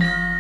Amparani.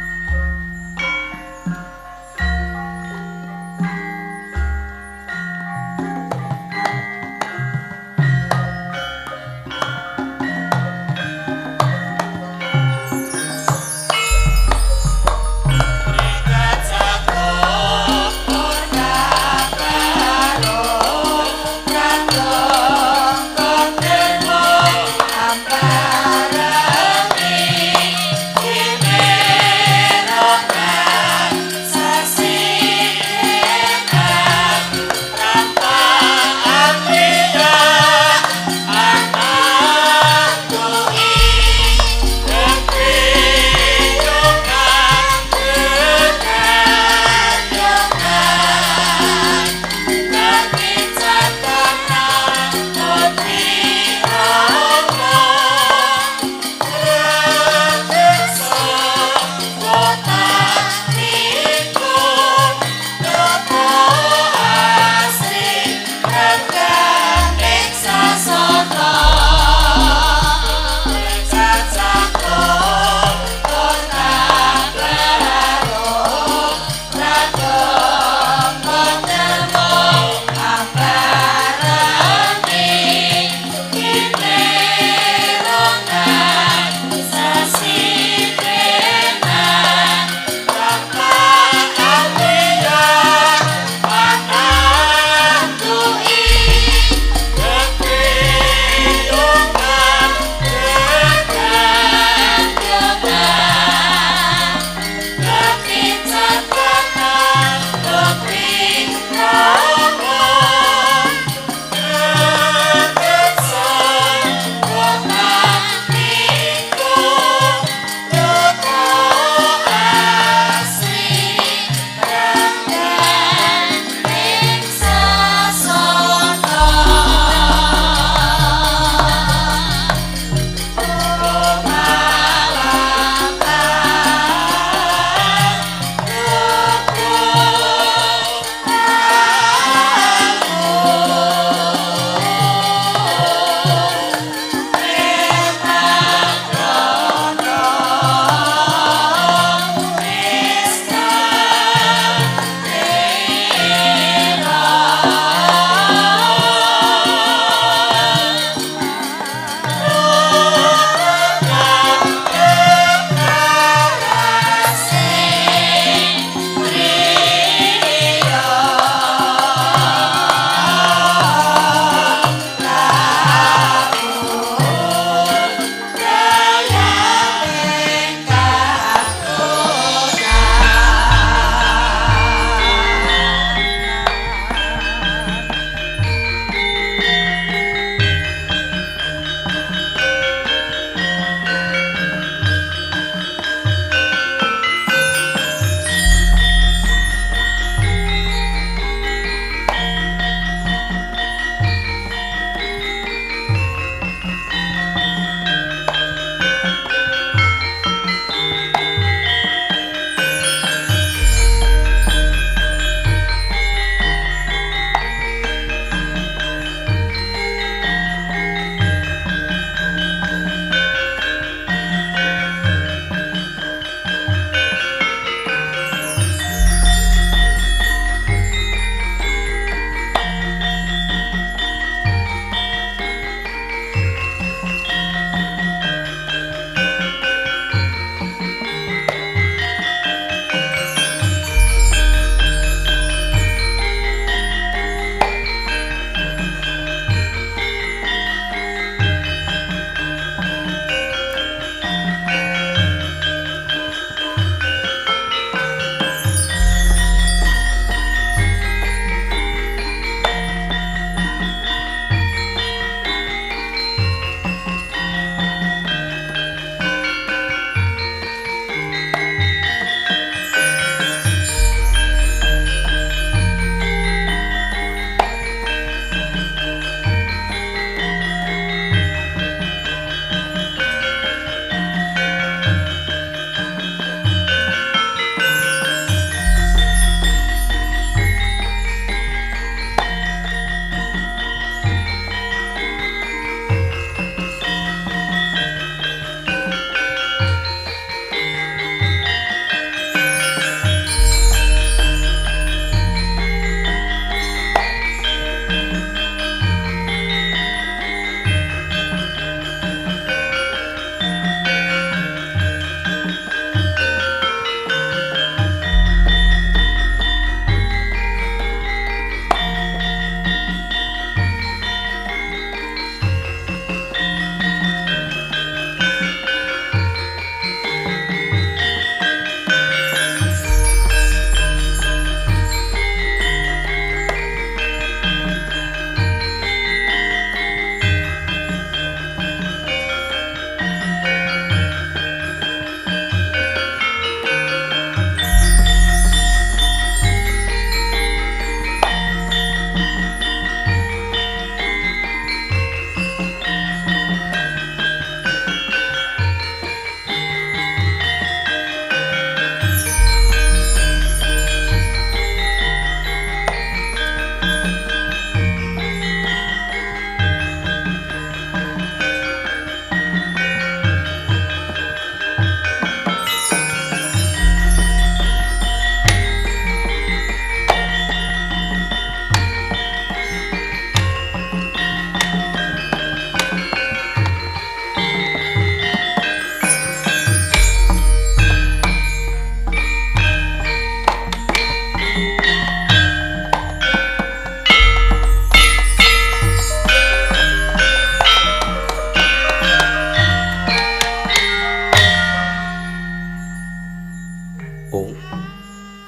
Ong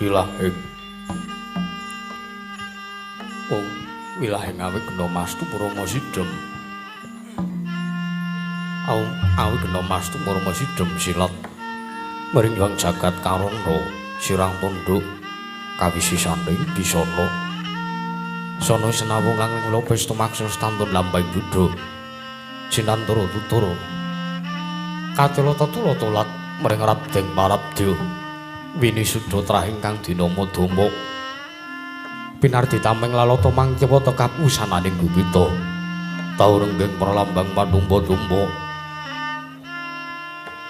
wilahing Ong wilahing awi gena mastu purama sidhem. Aung awi gena mastu purama sidhem silat maring yang jagat karana sirang tunduk kawisisaning bisana. Sono senawung langing lopes tumaksa stantun lambang buddha sinantara tutur katela tetula tolat maring rabdeng parabdya wini sudha trahing kang dinama Dama pinardi tameng lalata mangkiwata kapusananing gupita tau renggeng pralambang panumpa-tumpa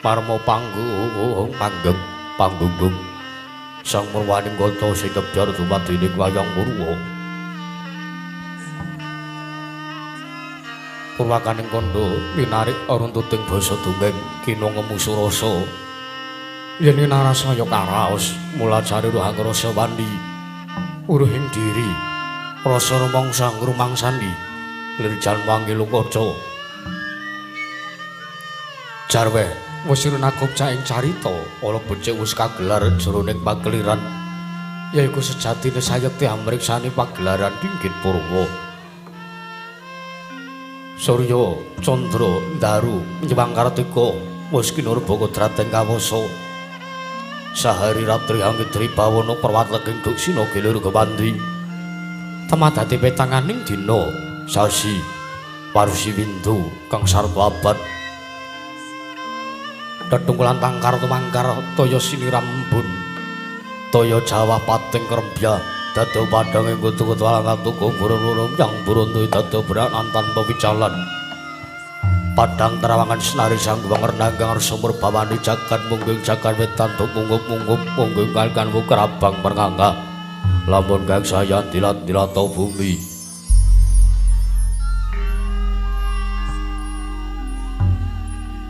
parma panggung panggeng panggunggung sang murwaning kanca sing kebyar dumadining wayang purwa purwakaning kandha linarik runtuting basa dongeng kina ngemu surasa yen narasaya karaos mulajare rohang rasa wani uruhing diri rasa rumangsa ngrumangsani lir jan wangi lukaca jarwe wis runakupca ing carita ala becik wis kagelar jroning pakeliran yaiku sejatine sayekti amriksani pagelaran Dinggit Purwa. Surya Candra Ndaru nyewang Kartika wis kinurba kodrating kawasa sahari ratri angidri bawana perwatleking duksina gilir kepandi temadati petanganing dina sasi parsi windu kang sarta abad tetungkulan tangkar tumangkar toya sinirambun toya jawah pating krembya dado padhang ing kutu-kutu alang-atuku burun-burun yang burun dado beranan tanpa wicalan padang terawangan senari sang wangernanggang arsa murbawani jagat mungging jagat wetan tumunggup-munggup mungging kalkan kerabang perngangga lamun kang saya dilat-dilata bumi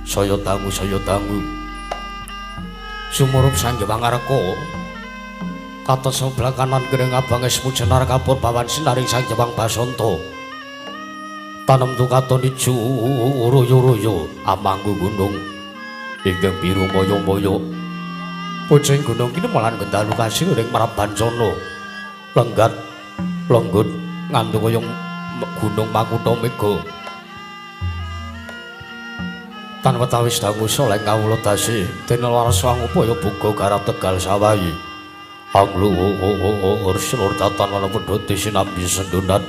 saya dangu sumurup sang Wangarka katon sebelah kanan gering abang esmu jenar kapur bawan sinaring sang Jepang Basanta tanem tukaton ijo royo-royo amanggu gunung ingkang biru moyo-moyo pucing gunung kini malan gendalu kasih ring Marabancana lenggat lenggut ngantu kaya gunung Makutha Mega tan wetawis dangu soleng kawula dasi dene laras wangupaya buga garap Tegal sawahi angluhur selur datan lan pedhoti sinambi sendunan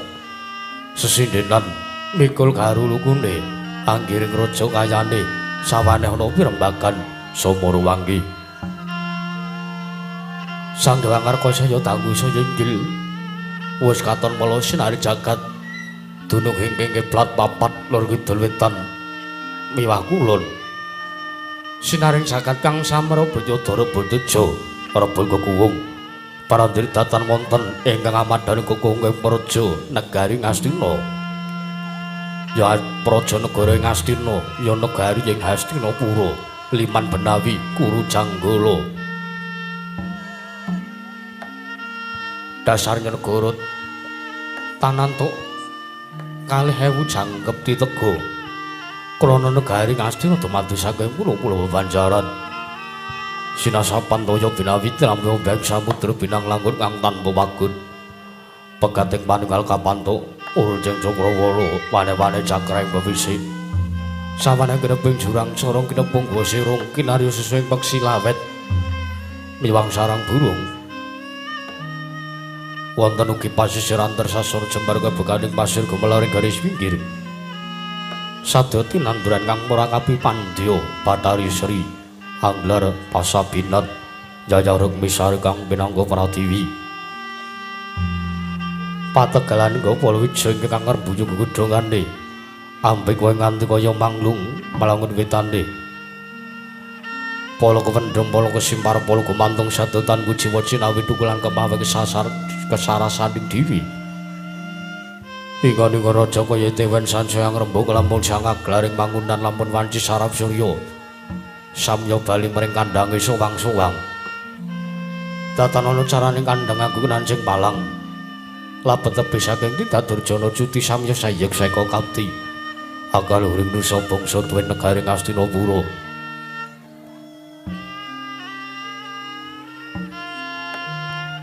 sesindenan mikul garu lukune anggiring raja kayane sawane ana pirembagan Somorwangi Sang Dewangarka saya tanggu saya inggil wis katon mala sinari jagat dunung ingkang kiblat papat lor kidul wetan miwah kulon sinaring jagat kang samara Banyadara Banteja rebul kekuwung parandiri datan wonten ingkang amadhani kukuwung ing praja negari Ngastina ya praja negara ing Ngastina ya negari ing Hastinapura Liman Benawi Kuru Janggala dasarnya negara tanantuk 2.000 jangkep titega krana negari Ngastina dumadi saking pulo-pulo bebanjaran sinasapan toya binawi tramya beng samudra binang langgut kang tanpa wagun pegating panunggal kapantuk urjeng cakrawala wane-wane cakraing bebisi sawane kineping jurang corong kinepung gua sirung kinarya sesuing peksi lawet miwang sarang burung wonten ugi pasisiran tersasar jembar kebekaning pasir gumelaring garis pinggir sadya tinanduran kang murakapi pandya Bathari Sri Anglar Pasabinat Jaya Rukmisari kang pinangka pratiwi pategalan Gopala Wijaya ingkang ngrembuyung gegodhongane ambek kowe nganti kaya manglung malangun wetane pala kewendhem pala kesimpar pala gumantung sadotan kujiwa cinawi tukulan kemawe kesasar kesarasaning dewi ingkang raja kaya dewen sansaya ngrembug lampun sangaglaring mangunan lampun wanci sarap surya samya bali mring kandhange sowang-sowang datan ana carane kandhang anggo nancing palang labet tebih saking Tinda Durjana cuti samya sayek seka kapti akal uring nusa bangsa duwe negari Ngastinapura.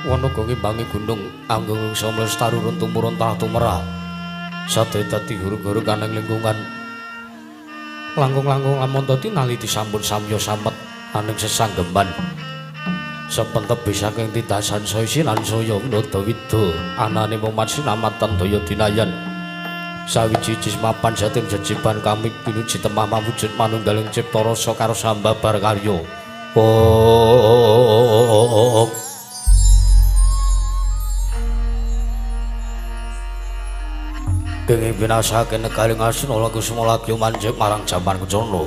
Wana ngimbangi gunung anggung samlestaru run tumurun tanah tumerah. Sadaya dadi hurug-hurug aneng lingkungan. Langkung-langkung lamun tinali disampun samya samet aning sesanggeman. Sepentep saking titasan saya sinan saya winada wida anane momat sinamatan daya dinayan. Sawiji jismapan jatim jejiban kami pinuji temah mawujud manunggaling cipta rasa karo sambabar karya. Oh. Kenging binasake negari Ngastina Kusuma lagi manjing marang jaman kencana.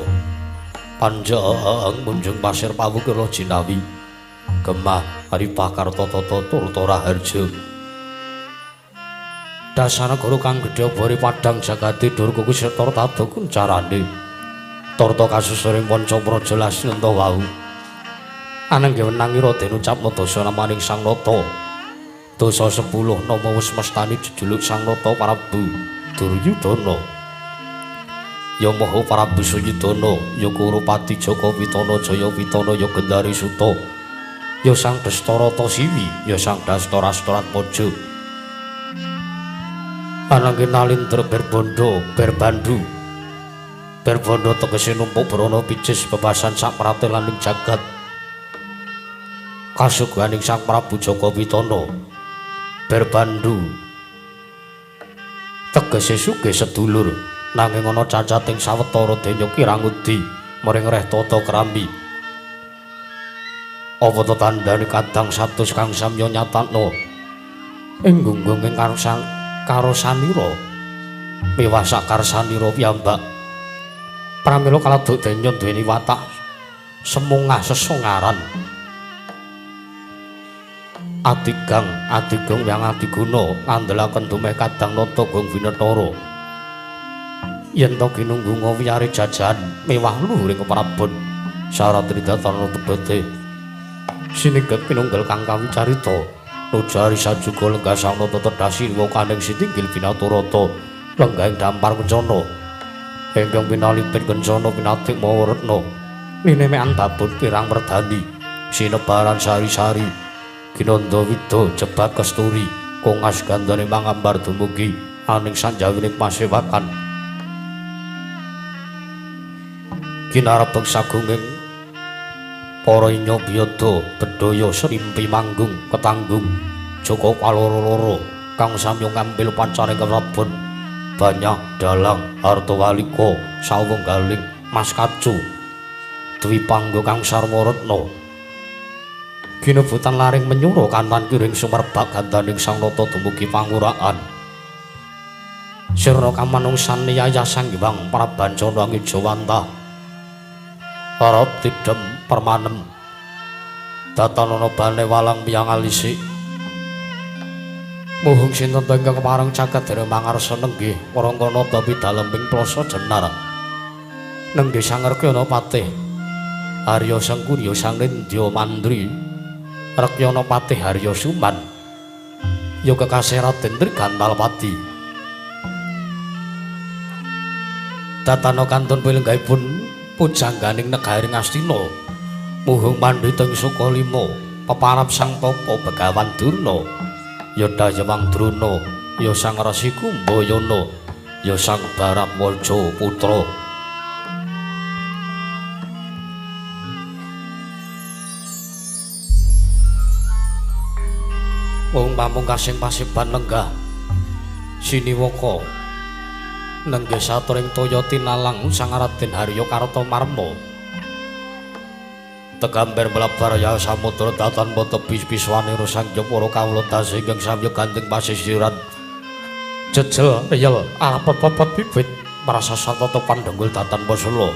Panjang munjung pasir pawukira jinawi. Gemah Aripah Karta Tata Turta Raharja. Dasanagara kang gedhe bori padhang jagate durga kusetara tata kuncarane. Tarta kasusuring panca praja Lasminta wau. Anangge wenang ira den ucapna dasa namaning Sang Nata. Dasa 10 nama wis mestani jejuluk Sang Nata Prabu Duryudana. Ya Maha Prabu Suyudana, ya Kurupati Jaka Witana Jaya Witana, ya Gendari Suta, ya Sang Dastarata Siwi, ya Sang Dastarastratmaja. Anangge nalindra berbandha berbandu. Berbandha tegese numpuk brana picis bebasan sak pratelaning jagat. Kasuguhaning Sang Prabu Jaka Witana. Berbandu tegese sugih sedulur nanging ana cacating sawetara denya kirangudi mring reh tata krambi. Apa ta tandane kadang satus kang samya nyatakno ing gunggung ing karosanira miwah sakarsanira piyambak. Pramila kaladuk denya duweni watak semungah sesongaran. Adigang adigung yang adiguna ngandelaken dumeh kadang nata gong winetara. Yen to ginunggunga wiyare jajahan mewah luhuring keprabon syarat tridatana tebete. Siningget pinunggel kang kawicarita nujari sajuga lenggah sang nata tedhasi wakaning sitinggil binaturata lenggahing dampar kencana ingkang pinalipin kencana pinatik mawa retna linemekan babon pirang werdani sinebaran sari-sari ginandha wida jebat kesturi kongas gandane mangambar dumugi aning sanjawining pasewakan kinarebeng sagunging para inya biyada bedhaya srimpi manggung ketanggung jaka kaloro-loro kang samya ngambil pancane keprabon banyak dalang artawalika sawunggaling mas kacu dwipangga kang sarwa retna ginebutan laring menyura kanan kiring sumerbak gandaning Sang Nata dumugi panguraan sirna kamanungsan niyaya Sang Hyang Prabancana Ngijawantah arep tidhem permanem datanana bane walang miyang alisik muhung sinten ingkang kepareng caket dereng mangarsa nenggih warangkana tapi dalem ing plasa jenar nenggih sangerkyana patih Arya Sengkuni Sang Nindya Mandri Rekyana patih Arya Suman ya kekasih Raden Trigantalpati datana kantun pilenggahipun pujangganing negari Ngastina muhung pandhita ing Sukalima peparap Sang Tapa Begawan Durna ya Dayawang Drona ya Sang Resi Kumbayana ya Sang Baratwaja Putra. Wong pamungkasing pasiban lenggah siniwaka nenggih saturing toya tinalang Sang Raden Harya Kartamarma tegambar mlebar ya samudra datan tebi piswanira sang para kawula dasa ingkang samya gandeng pasisiran jejel riyel arep-pepet bibit merasa satata pandhenggul datan pasela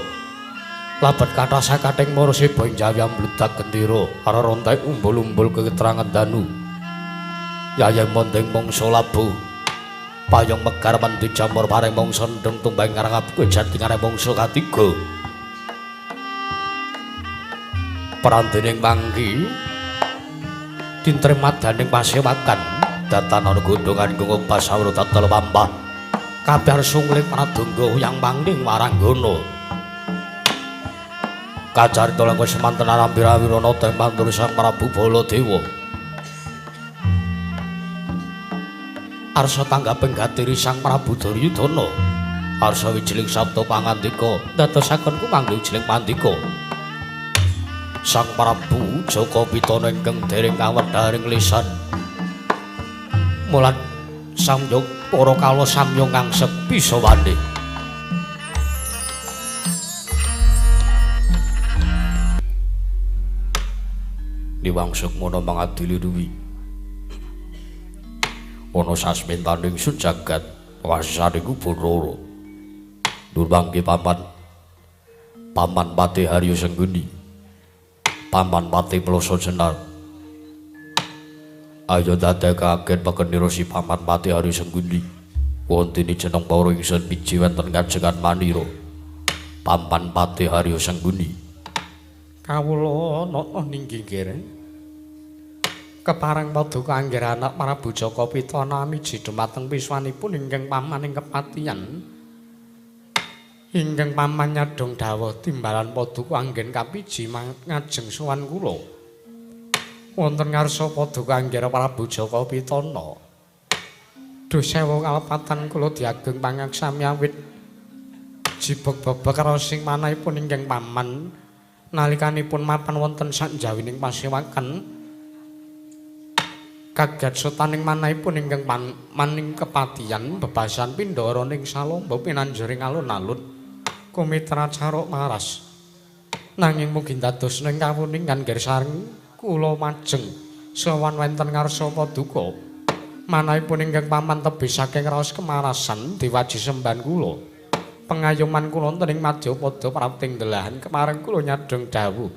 labet kathah sakating marasiba ing jawi ambludak gendera arerontek umbul-umbul keterangan danu yayeng mondeng mangsa labuh payung megar mendhi jamur pareng mangsa ndeng tumbang karang abu jati kareng mangsa katiga perandening mangki dintremadaning pasewakan datan ana gondhongan gungubas sawra tatel pampah kabar sungling pradangga yang mangning waranggana. Kacarita langkung semanten arambi rawirana teng mantur Sang Prabu Baladewa. Arsa tanggaping gatiri Sang Prabu Duryudana. Arsa wijiling sabda pangandika dadosaken kumanggih wijiling pandika. Sang Prabu Jaka Pitana ingkang dereng kawedharing lisan. Mulat samyog para kawula samya ngangsep bisa wande. Liwang Sukmana mangadili ruwi. Ana sasmentaning sun jagat wasane Bathara. Durmangke paman Paman Patih Haryo Sengguni. Paman Patih Ploso Jenar. Ayo dadekaken pekenira si Paman Patih Haryo Sengguni. Wontene jeneng para ingsun biji wonten kajengan manira. Paman Patih Haryo Sengguni. Kawula nata ninggi nggih. Kepareng paduka anggir anak Prabu Jaka Pitana miji dumateng piswanipun ingkang paman ing kepatihan. Ingkang paman nyadhong dawuh timbalan paduka anggen kapiji ngajeng sowan kula. Wonten ngarsa paduka anggir Prabu Jaka Pitana. Duh sewu kalepatan kula diageng pangaksami awit jibeg bebek raosing manahipun ingkang paman nalikanipun mapan wonten sakjawining pasewakan. Kaget sutaning manahipun ingkang maning kepatihan bebasan pindara ning salomba pinanjuring alun-alun kumitra caruk maras. Nanging mugi dados ning kawuningan nggih sareng kula majeng sowan wonten ngarsa paduka. Manahipun ingkang paman tebih saking raos kemarasan diwaji sembahan kula. Pengayoman kula wonten ing madyapada prapting delahan kemareng kula nyadhong dawuh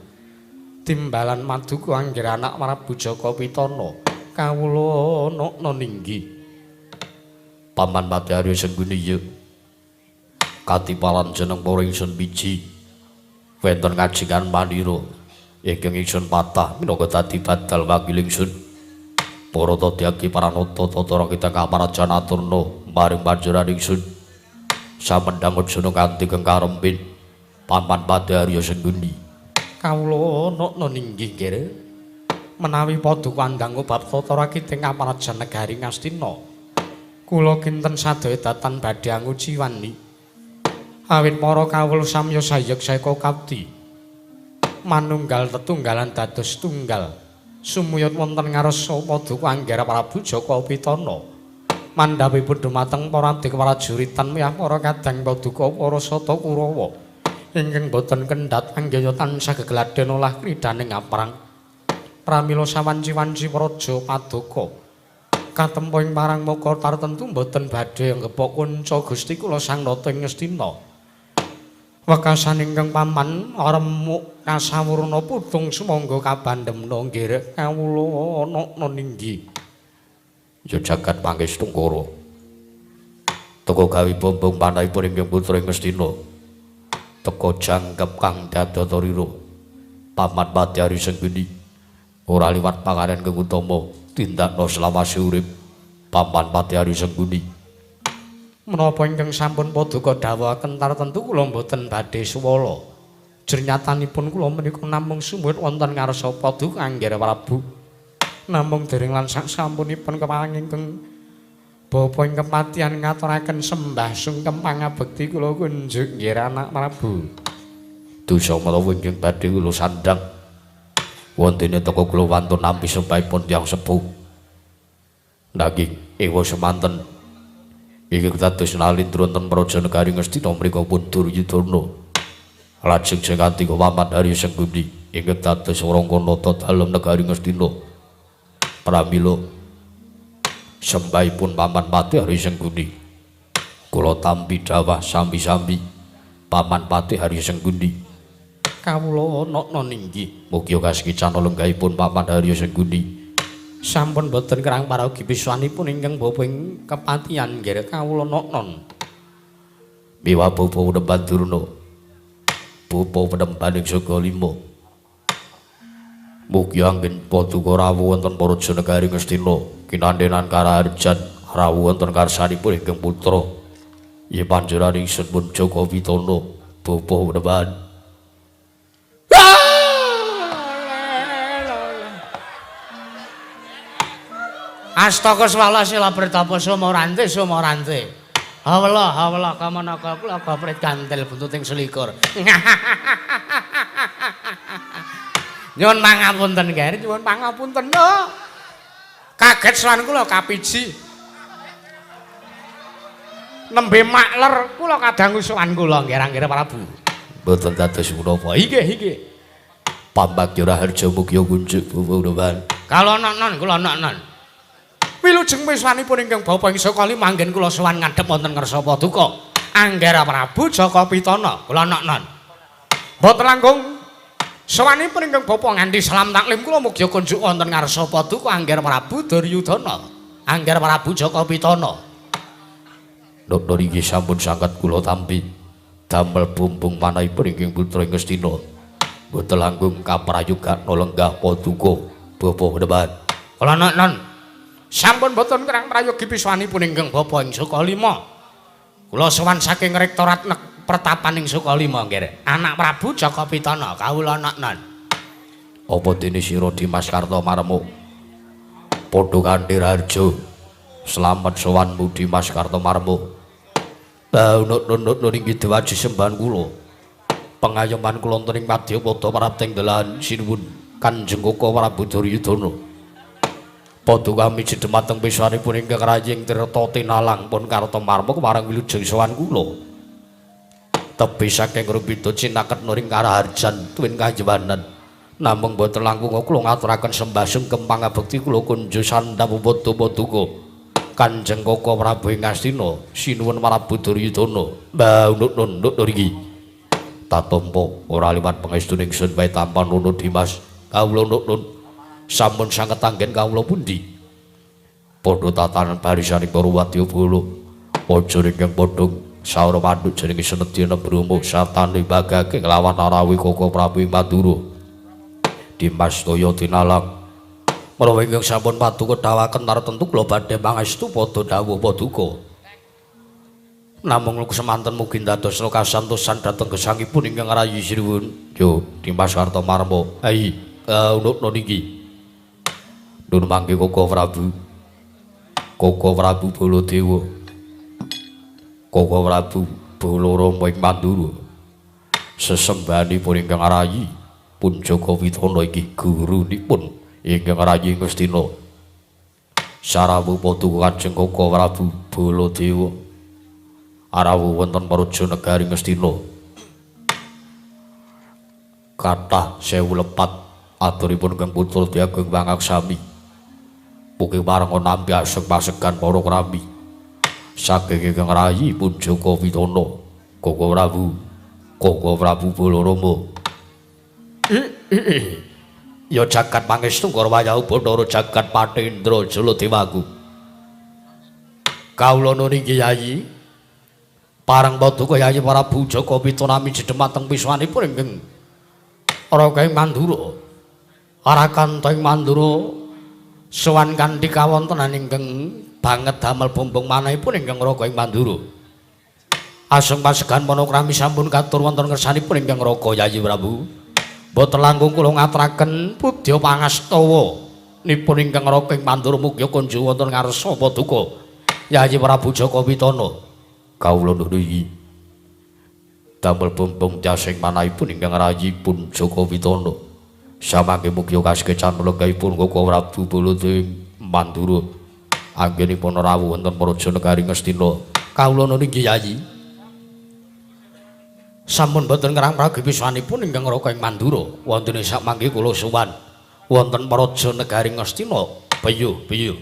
timbalan maduka anggir anak Prabu Jaka Pitana. Kawula nokna ninggi. Paman Patih Haryo Sengguni ya. Katipalan jeneng para ingsun biji wonten kajengan manira ingkang ingsun patah minangka dadi badal wakil ingsun. Para tadyaki paranata tata kita kamarajan aturna maring panjenengan ingsun. Samendhang Arjuna kanthi kengkarempin Paman Patih Haryo Sengguni. Kawula nokna ninggi nggih. Menawi paduka andang bab tata rakiting kamarajan negari Ngastina, kula kinten sadaya datan badhe anguciwani. Awit para kawula samya sayek saeka kapti manunggal tetunggalan dados tunggal sumuyut wonten ngarsa paduka anggara Prabu Jaka Pitana. Mandhapipun dumateng para abdi prajuritan miyah para kadang paduka para sata Kurawa ingkang boten kendhat anggaya tansah gegladen olah kridaning aprang. Pramila sawanci-wanci praja paduka katempo ing parang maka tartentu boten badhe nggepok kunca Gusti kula Sang Nata ing Ngastina. Wekasan ingkang paman remuk kasawurna putung sumangga kabandhemna nggih kawula nokna ninggi. Ya jagat pangestungkara. Teka gawe bombong panahipun ingkang putra ing Ngastina. Teka jangkep kang dadatarira. Paman Patih Haryo Sengguni ora liwat panganan kang utama tindakna selawase urip Paman Patih Haryo Sengguni. Menapa ingkang sampun paduka dawuhaken tartentu kula mboten badhe suwala. Jernyatanipun kula menika namung sumuwut wonten ngarsa paduka anggir Prabu. Namung dereng lan sasampunipun kepareng ingkang bapa ing kepatihan ngaturaken sembah sungkem pangabekti kula kunjuk nggih anak Prabu. Dosa menawa ingkang badhe kula sandhang wontene teka kula wantun nampi sembahipun tiyang sepuh. Nanging ewa semanten ingkang dados nalindra wonten praja negari Ngastina mriku pun Duryudana. Lajeng sing katiga Paman Haryo Sengguni ingkang dados Rangkanata dalem negari Ngastina. Pramila sembahipun Paman Patih Haryo Sengguni kula tampi dawah sambi-sambi Paman Patih Haryo Sengguni. Kawula nokna ninggi. Mugi kasekicana lenggahipun Paman Haryo Sengguni. Sampun boten kerang paraogi piswanipun ingkang bapa ing kepatihan nggih kawula noknon. Miwa bapa penemban Durna. Bapa penemban ing Saga Lima. Mugi anggen paduka rawuh wonten praja negari Ngastina kinandenan karaharjan rawuh wonten karsanipun ingkang putra. Yen panjenengan ingsun pun Jaka Pitana bapa penemban. Astaka swala sila pritapa sumorante sumorante. Hawela hawela kamanaka kula gaprit gantel buntuting selikur. Nyuwun pangapunten Ger, nyuwun pangapunten. Oh. Kaget sowan kula kapiji. Nembe makler kula kadangu sowan kula nggih Anggara Prabu. Mboten dados menapa. Inggih inggih. Pambagya Raharja mugi kunjuk buwunuwan. Kala nonon kula nonon. Wilujeng miswanipun ingkang bapa ing sakali manggen kula sowan ngadhep wonten ngarsa paduka. Anggara Prabu Jaka Pitana kula nonon. Mboten langkung sowanipun ingkang bapa nganti salam taklim kula mugi kunjuk wonten ngarsa paduka Anggara Prabu Duryudana. Anggara Prabu Jaka Pitana. Nokno niki sampun sanget kula tampi. Damel bumbung manahipun ingkang putra ing Ngastina. Mboten langkung kaprayogana lenggah paduka bapa meneman. Kula nonon. Sampun boten kerang prayogi piswanipun ingkang bapa ing Sukalima. Kula sowan saking rektorat pertapan ing Sukalima nggih. Anak Prabu Jaka Pitana kawula nonon. Apa dene sira Dimas Kartomarmo? Padha kanthi Raharja. Slamet sowanmu Dimas Kartomarmo. Baunut-nut inggih dewaji sembahan kula. Pengayoman kula wonten ing madyapada prapting delahan sinuwun Kanjeng Koko Prabu Duryudana. Padha kami jedhemateng piswanipun ingkang raying tirta tinalang pun Kartomarmo kemarang wilujeng sowan kula. Tebih saking rupida cinaket nuring karaharjan tuwin kajewanan. Namung boten langkung kula ngaturaken sembah sungkem pangabekti kula kunjo sandhap padha paduka. Kanjeng Koko Prabu ing Ngastina sinuwun Prabu Duryudana. Mbah unut niki. Tatampa ora liwat pangestune ingsun wae tampa nono Dimas. Kawula nun sampun sanget anggen kawula pundi? Padha tatanan barisaning para wadyabala. Aja ingkang padha saura panduk jenenge Senedya Brahma satane bagake nglawan arawi Koko Prabu Madura. Dimas toya tinalang. Menawa ingkang sampun paduka dawaken tartemtu kula badhe pangestu padha dawuh paduka. Namung semanten mugi dados kasantosan dhateng gesangipun ingkang rayi sinuwun. Yo Dimas Kartomarmo. Ai unukno niki. Nun mangke Koko Prabu. Koko Prabu Baladewa. Koko Prabu Balarama ing Mandura. Sesembahanipun ingkang rayi pun Jaka Pitana inggih gurunipun ingkang rayi Ngastina. Sarawuh paduka Kanjeng Koko Prabu Baladewa. Arawuh wonten praja negari Ngastina. Kathah sewu lepat aturipun Kang Putra Diagung Pangaksami. Mugi parenga nampi aseng pasegan para krami. Saking ingkang rayi pun Jaka Pitana, Koko Prabu, Koko Prabu Balarama. Ya jagat pangestu Wayahu Bathara jagat Patendra Jaladewaku. Kawula niki Yayi. Parang paduka Yayi Prabu Jaka Pitana midhedhemateng piswanipun ingkang Raga ing Mandura. Arakanta ing Mandura sowan kanthi kawontenan ingkang banget damel bumbung manahipun ingkang Raga ing Mandura. Aseng pasegan panakrami sampun katur wonten ngersanipun ingkang Raga Yayi Prabu. Mboten langkung kula ngaturaken pudya pangastawa nipun ingkang Raga ing Mandura mugi kunjuk wonten ngarsa paduka Yayi Prabu Jaka Pitana. Kawula nuwun damel bumbung jasing manahipun ingkang rayi pun Jaka Pitana. Samangke mugi kaskecan lenggahipun Koko Prabu Baladewa Mandura. Anggenipun rawuh wonten praja negari Ngastina. Kawula niki Yayi. Sampun boten ngerang pragi piswanipun ingkang Raga ing Mandura. Wonten sak mangke kula sowan wonten praja negari Ngastina. Peyuh peyuh.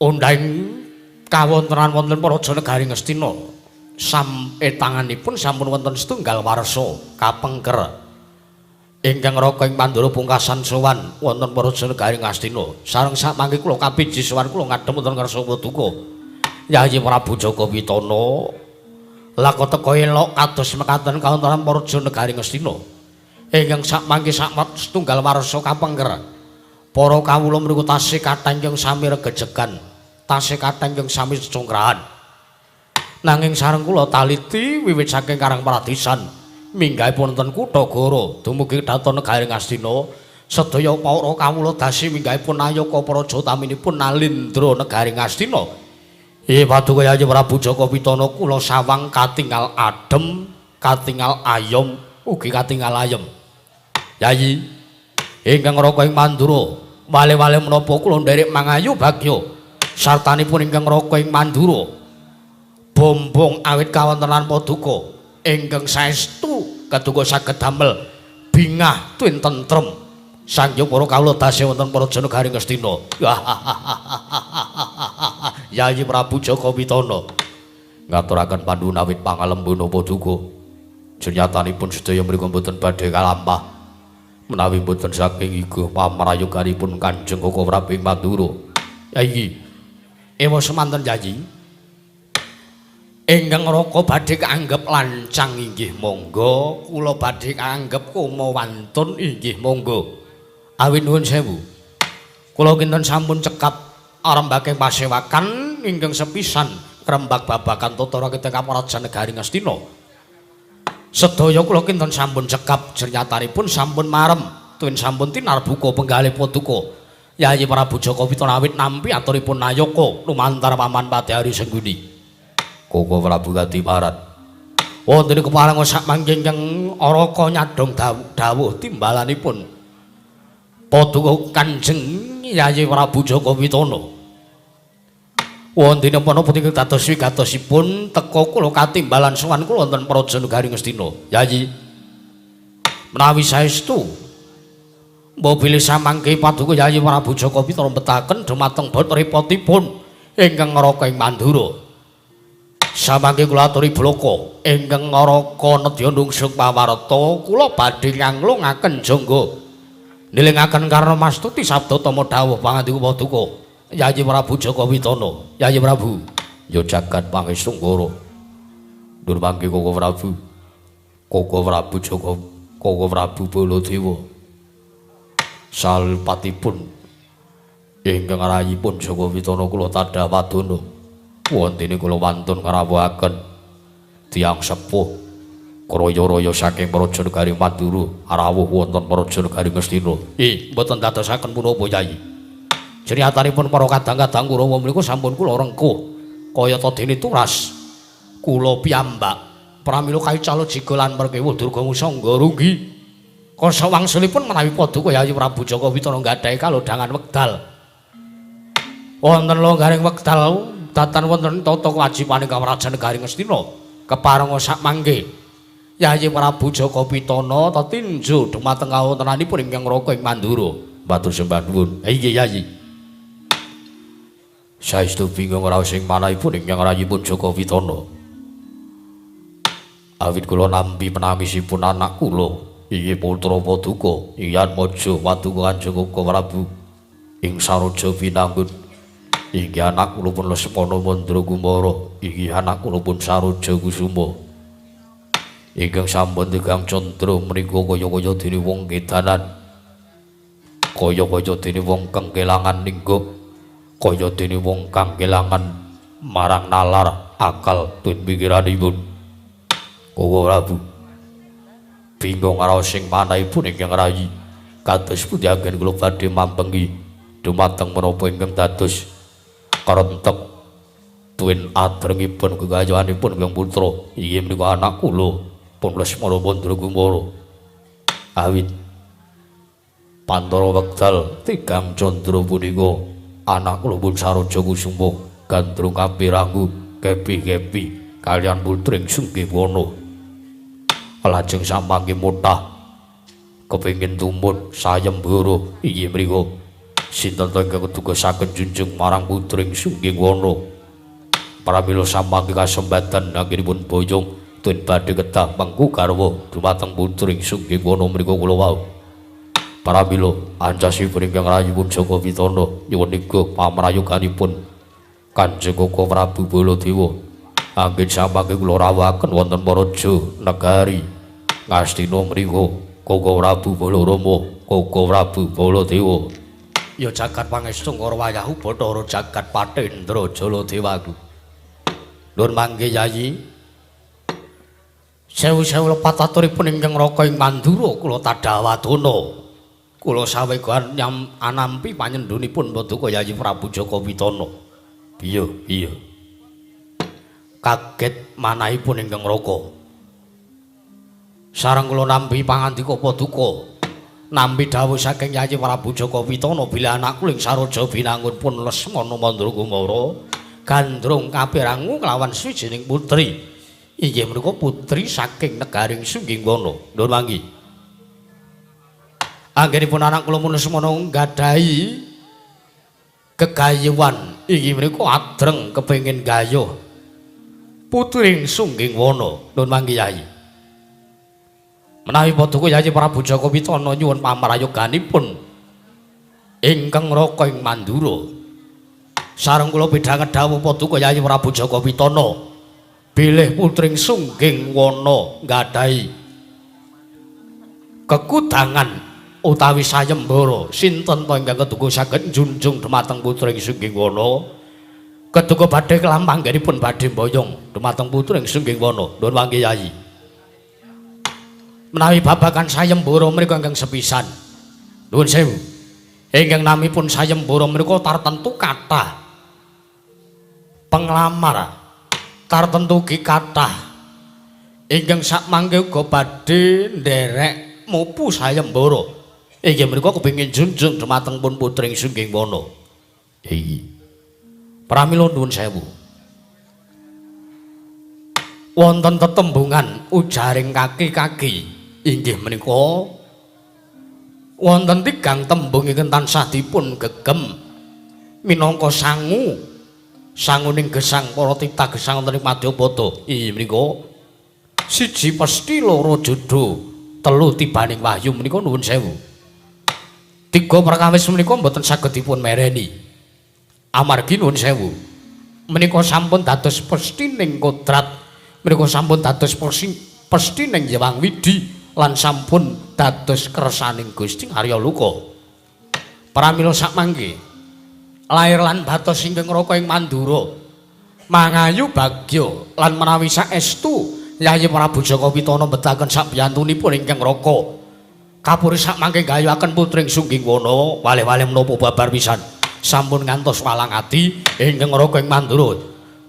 Ondhang kawontenan wonten praja negari Ngastina. Sametanganipun sampun wonten setunggal warsa kapengker. Ingkang Raga ing Mandura pungkasan sowan wonten praja negari Ngastina. Sareng samangke kula kapiji sowan kula ngadhep wonten ngarsa paduka Yayi Prabu Jaka Pitana. Laka teka elok kados mekaten kawontenan praja negari Ngastina. Ingkang samangke setunggal warsa kapengker. Para kawula mriku tasih kathah ingkang sami regejegan, tasih kathah ingkang sami cecungkrahan. Nanging sareng kula taliti wiwit saking Karang Pradisan minggahipun wonten kutha Goro dumugi dhateng negari Ngastina Sedaya para kawula dasi minggahipun nayaka praja utaminipun Nalindra negari Ngastina. Inggih paduka Yayi Prabu Jaka Pitana kula sawang katingal adem, katingal ayom, ugi katingal ayem. Yayi ingkang raka ing Mandura, wale-wale menapa kula nderek mangayu bagya sartanipun ingkang raka ing Mandura. Bombong awit kawontenan paduka ingkang saestu keduga saged damel bingah tuwin tentrem. Sanghyang para kawula dasi wonten Praja Negari Ngastina. Yayi Prabu Jaka Pitana ngaturaken panuwun awit pangalembana paduka. Jenyatanipun sedaya mriku mboten badhe kalampah menawi mboten saking iga pamrayoganipun Kanjeng Koko Prabu ing Mandura. Yayi, ewa semanten Yayi. Ingkang raka badhe kaanggep lancang inggih monggo, kula badhe kaanggep koma wantun inggih monggo. Awit nuwun sewu. Kula kinten sampun cekap arembake pasewakan ingkang sepisan ngrembak babagan tata rakyat Praja Negari Ngastina. Sedaya kula kinten sampun cekap jernyatanipun sampun marem tuwin sampun tinarbuka penggalih paduka. Yayi Prabu Jaka Pitana awit nampi aturipun nayaka lumantar Paman Padhari Sengguni. Koko Prabu Kadiparan. Wonten kepareng sak mangke ingkang araka nyadhong dawuh timbalanipun paduka Kanjeng Yayi Prabu Jaka Pitana. Wonten menapa ingkang dados wigatosipun teka kula katimbalan sowan kula wonten Praja Negari Ngastina. Yayi, menawi saestu mbok bilih samangke paduka Yayi Prabu Jaka Pitana mbetaken dumateng bot repotipun ingkang ngraka ing Mandura. Samangke kula aturi blaka ingkang ngraka nedya nungsung pawarta kula badhe nganglungaken jangga nilingaken karna mastuti sabda tama dawuh pangandika paduka Yayi Prabu Jaka Pitana. Yayi Prabu ya jagat pangestu ngara. Ndur mangke Koko Prabu. Koko Prabu Jaka, Koko Prabu Baladewa. Salpatipun ingkang rayipun Jaka Pitana kula tadha padana. Wontene kula wantun ngrawuhaken tiyang sepuh kraya-raya saking Praja Negari Mandura rawuh wonten Praja Negari Ngastina. Ih, mboten dadosaken punapa Yayi. Jernyatanipun para kadang-kadang Kurawa menika sampun kula rengkuh kayata dene turas kula piyambak. Pramila kaical jiga lan merkewuh Durga Musangga runggi. Kasa wangsulipun menawi paduka Yayi Prabu Jaka Pitana nggadahi kalodhangan wekdal. Wonten longgaring wekdal datan wonten tata kewajibane Praja Negari Ngastina. Keparenga sak mangke Yayi Prabu Jaka Pitana tetinju dumateng kawontenanipun ingkang raka ing Mandura. Matur sembah nuwun. Inggih Yayi. Saestu bingung raos ing manahipun ingkang rayipun Jaka Pitana. Awit kula nampi penangisipun anak kula, inggih putra paduka Iyatmaja paduka Kanjeng Koko Prabu ing Saroja Binangun. Inggih anak kula pun Lesmana Mandra Kumara, inggih anak kula pun Saroja Kusuma. Ingkang sampun tigang candra menika kaya-kaya dene wong kedanan, kaya-kaya dene wong kang kelangan lingga, kaya dene wong kang kelangan marang nalar akal tuwin pikiranipun. Koko Prabu bingung raos ing manahipun ingkang rayi kados pundi anggen kula badhe mambengi dumateng menapa ingkang dados karentek tuwin adrengipun kegayuhanipun ingkang putra. Inggih menika anak kula pun Lesmana Mandra Kumara. Awit pantara wekdal tigang candra punika anak kula pun Saroja Kusuma gandrung kapiranggu kepi-kepi kaliyan putring Sunggiwana. Lajeng samangke motah kepengin tumut sayembara. Inggih mriku sinten ta ingkang kedugasaken junjung marang putring Sunggiwana. Pramila samangke kasembatan anggenipun boyong tuwin badhe kedah mengku garwa dumateng putring Sunggiwana mriku kula wau. Pramila ancasipun ingkang rayipun Jaka Pitana nyuwun iga pamrayoganipun Kanjeng Koko Prabu Baladewa. Anggen samangke kula rawuhaken wonten Praja Negari Ngastina mriku Koko Prabu Balarama, Koko Prabu Baladewa. Ya jagat pangestu ngara wayahu Bathara jagat Patendra Jaladewaku. Nuwun mangke Yayi. Sewu-sewu lepat aturipun ingkang raka ing Mandura kula tadhawadana. Kula sawega anampi panyendhunipun Paduka Yayi Prabu Jaka Witana. Iya, iya. Kaget manahipun ingkang Raka. Sareng kula nampi pangandika Paduka. Nampi dawuh saking Yayi Prabu Jaka Witana bilih anak kula ing Saroja Binangun pun Lesmana Mandra Kumara gandrung kapirangu kelawan swijining putri. Inggih menika putri saking negaring Sunggingwana. Nuwun manggi. Anggenipun anak kula pun Lesmana nggadahi gegayuhan inggih menika adreng kepengin gayuh putring Sunggingwana. Nuwun manggi Yayi. Menawi Paduka Yayi Prabu Jaka Witana nyuwun pamrayoganipun ingkang Raka ing Mandura. Sareng kula pidhanget dawuh Paduka Yayi Prabu Jaka Witana bilih putring Sunggingwana nggadahi kekudangan utawi sayembara sinten to ingkang keduga saged njunjung dumateng putring Sunggingwana. Keduga badhe kelampanggenipun badhe mboyong dumateng putring Sunggingwana. Nuwun mangke Yayi. Menawi babagan sayembara menika ingkang sepisan. Nuwun sewu. Ingkang namipun sayembara menika tartentu kathah penglamar, tartentu ugi kathah ingkang sakmangke uga badhe nderek mupu sayembara. Inggih menika kepengin junjung dumateng pun putring Sunggingwana. Iki. Pramila nuwun sewu. Wonten tetembungan ujaring kaki-kaki inggih menika wonten tigang tembung ingkang tansah dipun gegem minangka sangu sanguning gesang para tita gesang wonten ing Madyapada. Inggih menika siji pesthi, loro jodho, telu tibaning wahyu menika nuwun sewu. Tiga perkawis menika mboten saged dipun mereni. Amargi nuwun sewu. Menika sampun dados pesthi kodrat, menika sampun dados pesthi ning Hyang Widi lan sampun dados kersaning Gusti Arya Luka. Pramila sakmangke lair lan batos ingkang Raka ing Mandura mangayu bagya lan menawi saestu Yayi Prabu Jaka Witana mbetaken sabiyantunipun ingkang Raka. Kapuri sakmangke gayuhaken putring Sunggingwana waleh-waleh menapa babar pisan sampun ngantos walang ati ingkang Raka ing Mandura.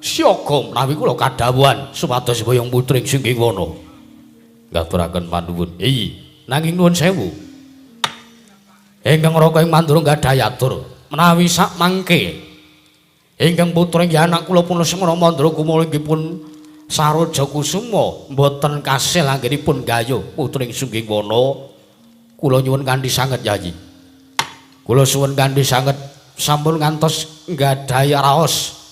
Siaga menawi kula kadhawuhan supados boyong putring Sunggingwana. Ngaturaken panuwun. Iyi, nanging nuwun sewu. Ingkang Raka ing Mandura gadhahi atur menawi sakmangke ingkang putra inggih anak kula pun Lesmana Mandra Kumara inggih pun Saroja Kusuma mboten kasil anggenipun gayuh putring Sunggingwana. Kula nyuwun kanthi sanget Yayi. Kula suwun kanthi sanget sampun ngantos nggadahi raos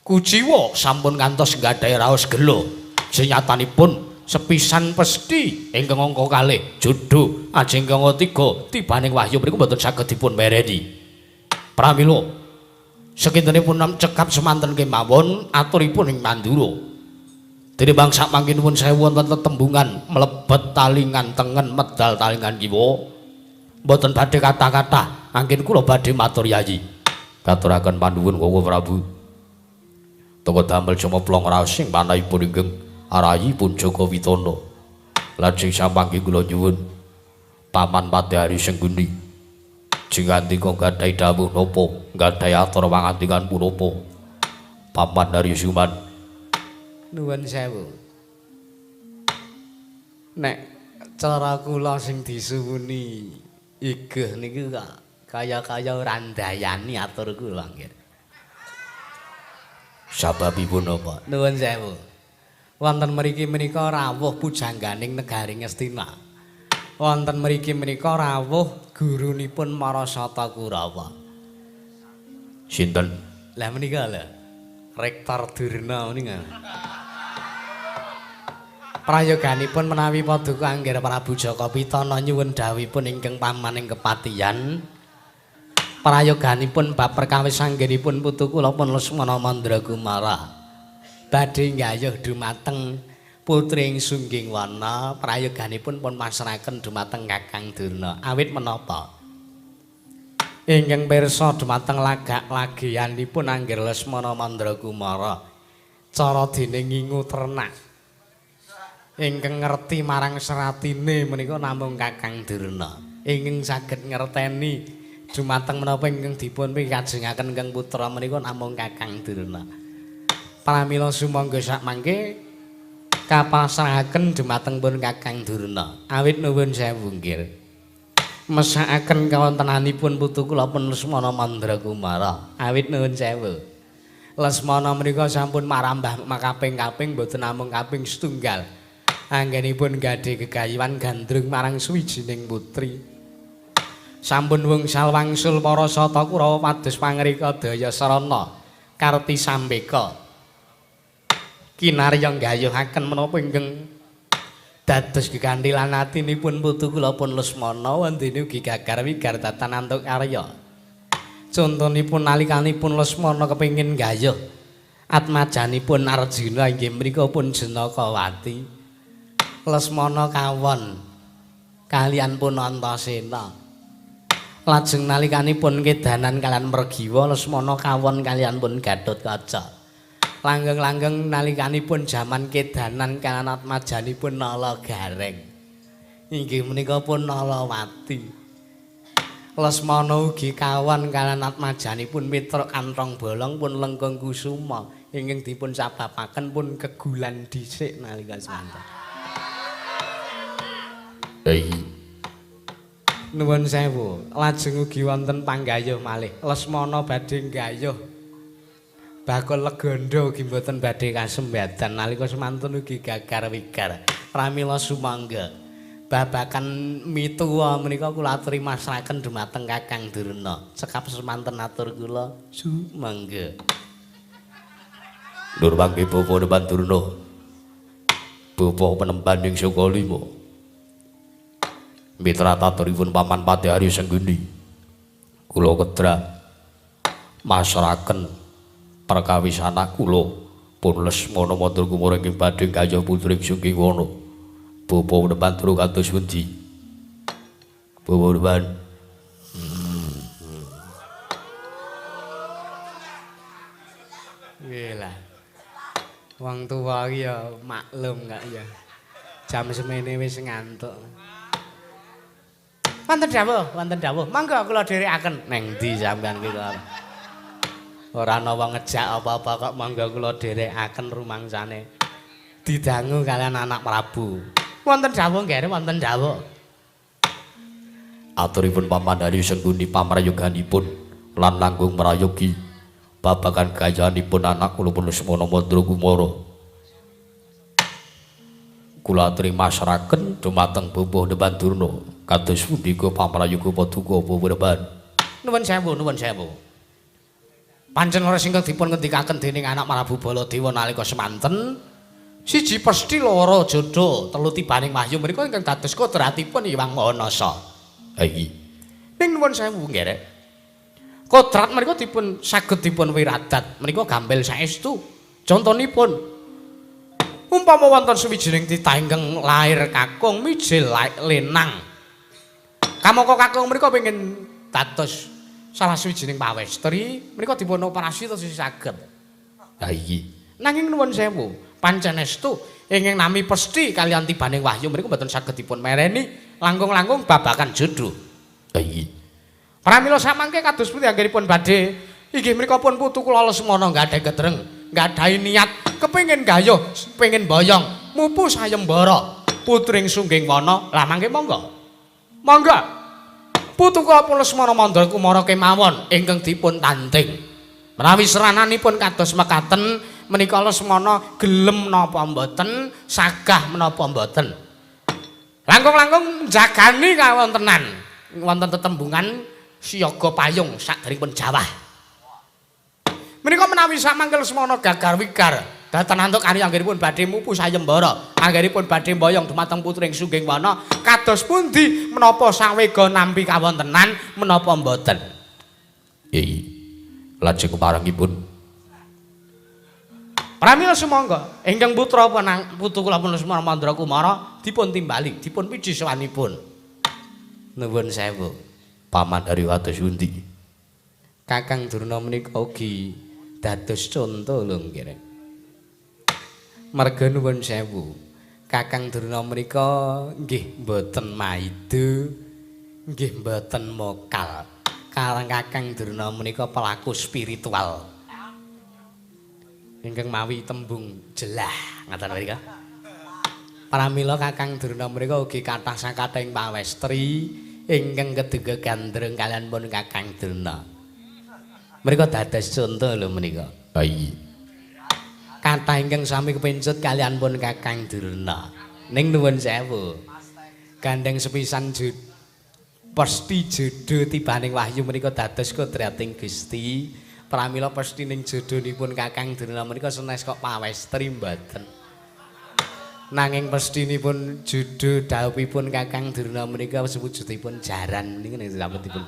kuciwa, sampun ngantos nggadahi raos gela. Senyatanipun sepisan pesthi ingkang angka kalih jodho ajeng ingkang tiga tibaning wahyu mriku mboten saged dipun mereni. Pramila sekintenipun cekap semanten kemawon aturipun ing Mandura. Dene bangsa mangke nuwun sewu wonten tetembungan mlebet talingan tengen medal talingan kiwa. Mboten badhe kata-kata, anggen kula badhe matur Yayi. Katuraken panuwun Koko Prabu. Toko damel cumeplong raos ing manahipun ingkang arayipun Jaka Witana. Lajeng samangke kula nyuwun Paman Padhari Sengguni. Jingandika gadhahi dawuh napa, gadhahi atur pangandikan punapa? Paman Hari Suman. Nuwun sewu. Nek cara kula sing disuwuni igeh niku kok kaya-kaya ora ndayani atur kula nggih. Sababipun napa? Nuwun sewu. Wonten mriki menika rawuh pujangganing negari Ngastina. Wonten mriki menika rawuh gurunipun Marasata Kurawa. Sinten? Lah menika lho. Rektor Durna menika. Prayoganipun menawi Paduka Angger Prabu Jaka Witana nyuwun dawuhipun ingkang paman ing kepatihan. Prayoganipun bab perkawis anggenipun putu kula pun Lesmana Mandra Kumara badhe nggayuh dumateng putri ing Sunggingwana. Prayoganipun pun pasrahaken dumateng Kakang Durna. Awit menapa ingkang pirsa dumateng lagak lagianipun Angger Lesmana Mandra Kumara cara dene ngingu ternak ingkang ngerti marang seratine menika namung Kakang Durna. Ingkang saged ngerteni dumateng menapa ingkang dipun pikajengaken ingkang putra menika namung Kakang Durna. Pramila sumangga sakmangke kapasrahaken dumateng pun Kakang Durna. Awit nuwun sewu nggih. Mesakaken kawontenanipun putu kula pun Lesmana Mandra Kumara. Awit nuwun sewu. Lesmana menika sampun marambah makaping-kaping mboten namung kaping setunggal. Anggenipun gadhe gegayuhan gandrung marang suwijining putri. Sampun wungsal wangsul para sata Kurawa pados pangrika daya sarana karti sambeka. Kinarya nggayuhaken menapa ingkang dados geganthilan atinipun putu kula pun Lesmana wondene ugi gagar wigar datan antuk karya. Contonipun nalikanipun Lesmana kepengin nggayuh atmajanipun Arjuna inggih mriku pun Janakawati. Lesmana kawon kalian pun Antasena. Lajeng nalikanipun kedanan kalian Mergiwa Lesmana kawon kalian pun Gatotkaca. Langgeng-langgeng nalikanipun jaman kedanan kalian atmajanipun Nala Gareng. Inggih menika pun Nalawati. Lesmana ugi kawon kalian atmajanipun Mitra Kanthong Bolong pun Lengkung Kusuma ingkang dipun sababaken pun kegulan dhisik nalika semanten. Nuwun sewu, lajeng ugi wonten panggayuh malih. Lesmana badhe nggayuh bakul legondo ugi mboten badhe kasembadan nalika semanten ugi gagar wigar. Pramila sumangga babakan mituwa menika kula aturi masrahaken dumateng Kakang Durna. Cekap semanten atur kula sumangga. Nur mangke bapa Depan Durna. Bapa penemban ing Sukalima. Mitra taturipun Paman Patihari Sengguni. Kula kedra masrahaken perkawis anak kula pun Lesmana Mandra Kumara ingkang badhe gayuh putri Sunggiwana. Bapa Depan Durna kados pundi? Bapa Depan. Nggih lah. Wong tuwa iki ya maklum kak ya. Jam semene wis ngantuk. Wonten dawuh, wonten dawuh. Monggo kula dherekaken. Neng ndi sampean ki kok? Ora ana wong ngejak apa-apa kok monggo kula dherekaken rumangsane. Didangu kalian anak Prabu. Wonten dawuh nggih, wonten dawuh. Aturipun Paman Hari Sengguni pamrayoganipun lan langkung mrayogi babagan gayanipun anak kula pun Lesmana Mandra Kumara. Kula aturi masrahaken dumateng Bapa Depan Durna. Kados pundi pamrayoga paduka Bapa Depan? Nuwun sewu, nuwun sewu. Pancen leres ingkang dipun ngendikaken dening anak Prabu Baladewa nalika semanten, siji pesthi loro jodho, telu tibaning wahyu menika ingkang dados kodratipun Hyang Maha Nasa. Ha iki. Ning nuwun sewu nggih rek. Kodrat menika dipun saged dipun wiradat menika gampil saestu. Contonipun umpama wonten suwijining titah ingkang lair kakung mijil lenang. Kamangka kakung menika pengin dados salah suwijining pawestri, menika dipun operasi terus saged. Ha iki. Nanging nuwun sewu, pancen estu ingkang nami pesthi kaliyan tibaning wahyu menika mboten saged dipun mereni langkung-langkung babakan jodho. Ha iki. Pramila samangke kados pundi anggenipun badhe inggih menika pun putu kula Lesmana nggadhahi ketreng, nggadhahi niat kepengin gayuh, pengin boyong, mupu sayembara putring Sungging Wana. Lah mangke monggo. Monggo. Putu kula pun Lesmana Mandra Kumara kemawon ingkang dipun tanding. Menawi serananipun kados mekaten menika Lesmana gelem napa mboten, sagah menapa mboten. Langkung-langkung jagani kawontenan wonten tetembungan siaga payung sakderengipun jawah. Menika menawi samangke Lesmana gagar wigar datan antuk karya anggenipun badhe mupu sayembara, anggenipun badhe mboyong dumateng putring Sungging Wana, kados pundi menapa sawega nampi kawontenan menapa mboten? Iya. Lajeng keparengipun pramila sumangga ingkang putra putu kula pun Lesmana Mandra Kumara dipun timbali, dipun piji sowanipun. Nuwun sewu. Paman Hari kados pundi? Kakang Durna menika ugi dados conto lho nggih. Marga nuwun sewu. Kakang Durna menika nggih mboten maida, Nggih mboten mokal. Karang Kakang Durna menika pelaku spiritual. Ingkang mawi tembung jelah ngaten mrika. Pramila Kakang Durna menika ugi kathah sakathahing pawestri ingkang keduga gandrung kaliyan pun Kakang Durna. Mereka dados conto lho menika. Ha iya. Kathah ingkang sami kepencut kaliyan pun Kakang Durna. Ning nuwun sewu. Gandeng sepisan pesti jodoh tibaning wahyu menika dados kodrating Gusti. Pramila pestining jodhonipun Kakang Durna menika senes kok pawestri mboten. Nanging pestinipun jodoh dhawuhipun Kakang Durna menika sewujudipun jaran niku nek dipun